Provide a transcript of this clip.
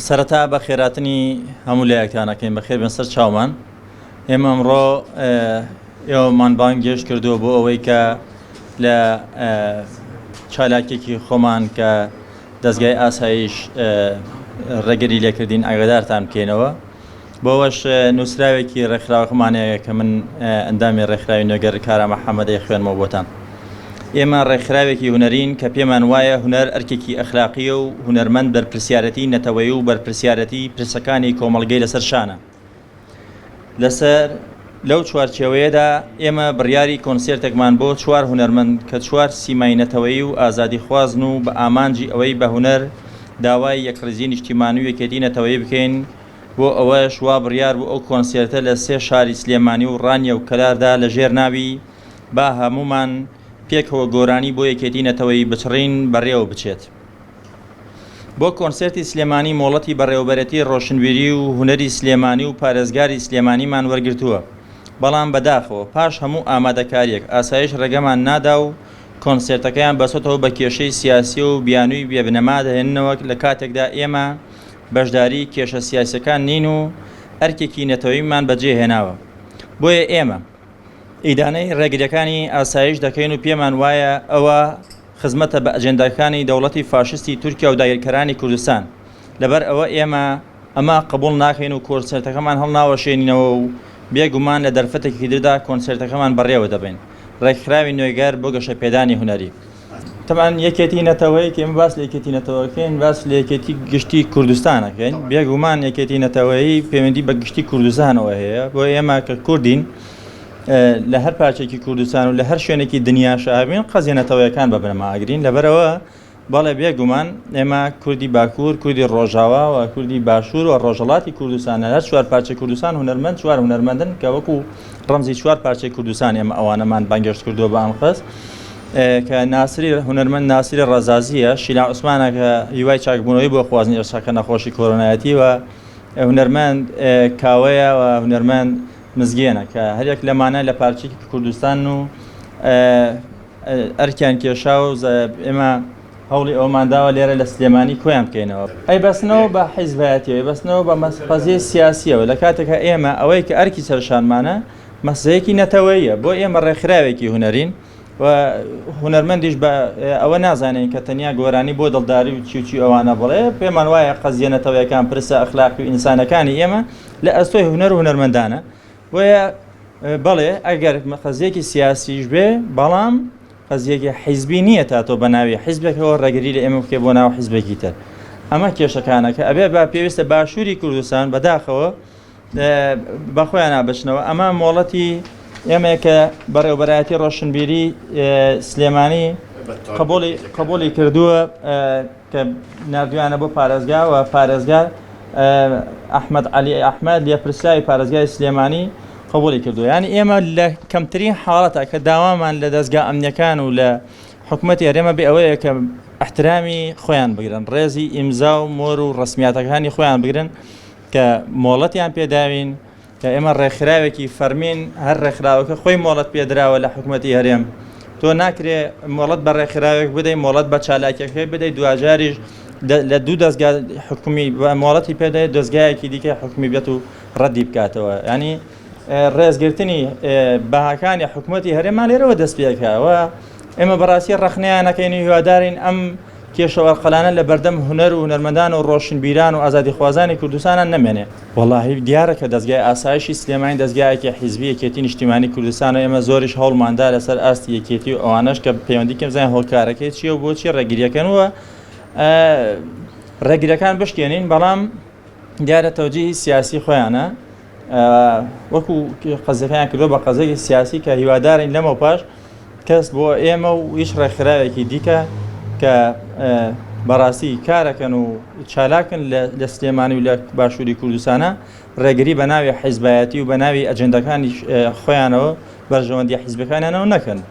سەرەتا بەخێراتنی هەموو لایەکتان ئەکەین، بەخێر بێن سەر چاومان. ئێمە ئەمڕۆ ئێوەمان بانگێشت کردووە بۆ ئەوەی کە لە چالاکیەکی خۆمان کە دەزگای ئاسایش ڕێگری لێکردین ئاگادارتان بکەینەوە. بۆوەش نووسراوێکی ڕێکخراوەکەمان هەیە کە من ئەندامی ڕێکخراوی نوێگەر کارا محەممەد ئەیخوێنمەوە بۆتان. ئێمە ڕێکخراوێکی هونەرین کە پێمان وایە هونەر ئەرکێکی ئەخلاقییە و هونەرمەند بەرپرسیارەتی نەتەوەیی و بەرپرسیارەتی پرسەکانی کۆمەڵگەی لەسەر شانە. لەسەر لەو چوارچێوەیەدا ئێمە بڕیاری کۆنسێرتێکمان بۆ چوار هونەرمەند کە چوار سیمای نەتەوەیی و ئازادیخوازن و بە ئامانجی ئەوەی بە هونەر داوای یەکڕیزی نیشتیمانی و یەکێتی نەتەوەیی بکەین بۆ ئەوەش وا بڕیار بوو ئەو کۆنسێرتە لە سێ شاری سلێمانی و ڕانیە و کەلاردا لە ژێر ناوی با هەموومان پێکەوە گۆرانی بۆ یەکێتی نەتەوەیی بچڕین بەڕێوە بچێت. بۆ کۆنسێرتی سلێمانی مۆڵەتی بەڕێوەبەرێتی ڕۆشنبیری و هونەری سلێمانی و پارێزگاری سلێمانیمان وەرگرتووە، بەڵام بەداخەوە پاش هەموو ئامادەکارییەک ئاسایش ڕێگەمان نادا و کۆنسێرتەکەیان بەستەوە بە کێشەی سیاسی و بیانووی بێ بنەما دەهێننەوە لە کاتێکدا ئێمە بەشداری کێشە سیاسیەکان نین و ئەرکێکی نەتەوەییمان بەجێ هێناوە بۆیە ئێمە ئیدانەی ڕێگریەکانی ئاسایش دەکەین و پێمان وایە ئەوە خزمەتە بە ئەجێنداکانی دەوڵەتی فاشستی تورکیا و داگیرکەرانی کوردستان لەبەر ئەوە ئێمە ئەمە قبوڵ ناکەین و کۆنسێرتەکەمان هەڵناوەشێنینەوە و بێ گومان لە دەرفەتێکی تردا کۆنسێرتەکەمان بەڕێوە دەبەین. ڕێکخراوی نوێگەر بۆ گەشەپێدانی هونەری. تەبعەن یەکێتی نەتەوەیی کە ئێمە باس لە یەکێتی نەتەوەکەین باس لە یەکێتی گشتی کوردستان ئەکەین بێگومان یەکێتی نەتەوەیی پەیوەندی بە گشتی کوردستانەوە هەیە بۆ ئێمە کە کوردین لە هەر پارچێکی کوردستان و لە هەر شوێنێکی دنیاش ئابین قەزیە نەتەوەیەکان بە بنەما ئەگرین لەبەرەوە بەڵێ بێ گومان ئێمە کوردی باکوور، کوردی ڕۆژاوا و کوردی باشوور و ڕۆژهەڵاتی کوردستان لە هەر چوار پارچەی کوردستان هونەرمەند چوار هونەرمەندن کە وەکو ڕەمزی چوار پارچەی کوردستان ئێمە ئەوانەمان بانگێشت کردووە بە ئەنقەست کە ناسری هونەرمەند ناسری ڕەزازیە شیلا عوسمانە کە هیوای چاکبوونەوەی بۆ خوازنی ئێستا کە نەخۆشی کۆرۆنایەتی و هونەرمەند کاوەیە و هونەرمەند مزگێنە کە هەریەک لەمانە لە پارچێکی کوردستان و ئەرکیان کێشا و ئێمە هەوڵی ئەوەمان داوە لێرە لە سلێمانی کۆیان بکەینەوە. ئەیبەستنەوە بە حیزبایەتیەوە، ئەیبەستنەوە بە قەزیەی سیاسیەوە، لە کاتێکا ئێمە ئەوەی کە ئەرکی سەرشانمانە مەسەلەیەکی نەتەوەییە، بۆ ئێمە ڕێکخراوێکی هونەرین و هونەرمەندیش بە ئەوە نازانین کە تەنیا گۆرانی بۆ دڵداری و چی و چی ئەوانە بڵێ، پێمان وایە قەزیە نەتەوەیەکان پرسە ئەخلاقی و ئینسانەکانی ئێمە لە ئەستۆی هونەر و هونەرمەندانە، بۆیە بەڵێ ئەگەر قەزیەکی سیاسیش بێ بەڵام قەزیەکی حیزبی نییە تا تۆ بە ناوی حیزبێکەوە ڕێگری لە ئێمە بکەی بۆ ناو حیزبێکی تر ئەمە کێشەکانە کە ئەبێ بە پێویستە باشووری کوردستان بەداخەوە بەخۆیان بچنەوە ئەمە مۆڵەتی ئێمە کە بەڕێوبەرایەتی ڕۆشنبیری سلێمانی قبولی قبولی کردووە کە ناردویانە بۆ پارێزگا و پارێزگار ئەحمەد عەلی ئەحمەد لێپرسراوی پارێزگای سلێمانی قبوڵی کردووە یانی ئێمە لە کەمترین حاڵەتە کە داوامان لە دەزگا ئەمنیەکان و لە حکومەتی هەرێمە بێ ئەوەیە کە احترامی خۆیان بگرن ڕێزی ئیمزا و مۆر و ڕسمیاتەکانی خۆیان بگرن کە مۆڵەتیان پێداوین کە ئێمە ڕێکخراوێکی فەرمین، هەر ڕێکخراوەکە خۆی مۆڵەت پێدراوە لە حکومەتی هەرێم، تۆ ناکرێ مۆڵەت بە ڕێکخراوێک بدەی مۆڵەت بە چالاکیەکەی بدەی دواجاریش لە دوو دەزگا حکومی مۆڵەتی پێدەی دەزگایەکی دیکە حکومی بێت و ڕەدی بکاتەوە ینی ڕێزگرتنی بەهاکانی حکومەتی هەرێمان لێرەوە دەست پێکەوە ئێمە بەڕاستی ڕەخنەیانەکەین و هیوادارین ئەم کێشە وەرقەلانە لە بەردەم هونەر و هونەرمەندان و ڕۆشنبیران و ئازادیخوازانی کوردستانا نەمێنێ. وەڵاهی دیارە کە دەزگای ئاسایشی سلێمانی دەزگایەکی حیزبی یەکێتی نیشتیمانی کوردستانە و ئێمە زۆریش هەوڵماندا لەسەر ئاستی یەکێتی و ئەوانەش کە پەیوەندی کەم بزانین هۆکارەکەی چییە و بۆچی ڕێگریەکەن و ڕێگریەکان بشکێنین بەڵام دیارە تەوجیهی سیاسی خۆیانە وەکو قەزەکەیان کردو بە قەزێکی سیاسی کە هیوادارین لەمە پاش کەس بۆ ئێمە و هیچ ڕێکخراوێکی دیکە کە بەڕاستی کارەکەن و چالاکن لە سلێمانی و لە باشووری کوردستانە ڕێگری بە ناوی حیزبایەتی و بە ناوی ئەجندەکانی خۆیانەوە بەرژەوەندی حیزبەکانیانەوە نەکەن.